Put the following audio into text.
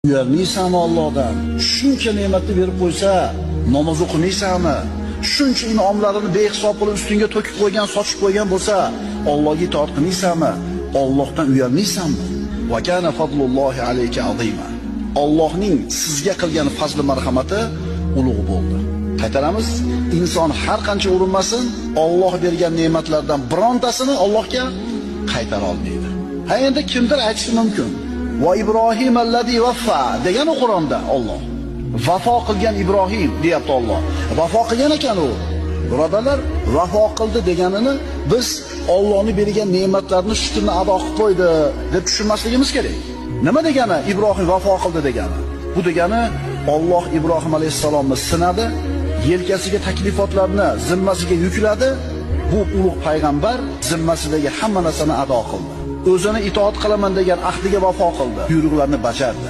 Uyalmaysanmi Allohdan? Shuncha ne'matni berib qo'ysa, namoz o'qimaysanmi? Shuncha in'omlarini behisob qilib ustingga to'kib qo'ygan, sochib qo'ygan bo'lsa, Allohga itoat qilmaysanmi? Allohdan uyalmaysanmi? Va kana fadlullohi alayka azima. Allohning sizga qilgan fazli marhamati ulug' bo'ldi. Qaytaramiz, inson har qancha urinmasin, Alloh bergan ne'matlardan birontasini Allohga qaytara olmaydi. Ha, endi kimdir aytishi mumkin. Va Ibrohim allazi vaffa degan Qur'onda Alloh. Vafo qilgan Ibrohim deyapti Alloh. Vafo qilgan ekan u. Birodarlar, vafo qildi deganini biz Allohning bergan ne'matlarini shukrini ado qilib qo'ydi deb tushunmasligimiz kerak. Nima degani Ibrohim vafo qildi degani? Bu degani Alloh Ibrohim alayhissalomni sinadi, yelkasiga taklifotlarni zimmasiga yukladi. Bu ulug' payg'ambar zimmasidagi hamma narsani ado qildi. O'zini itoat qilaman degan ahdiga vafo qildi, buyruqlarni bajardi.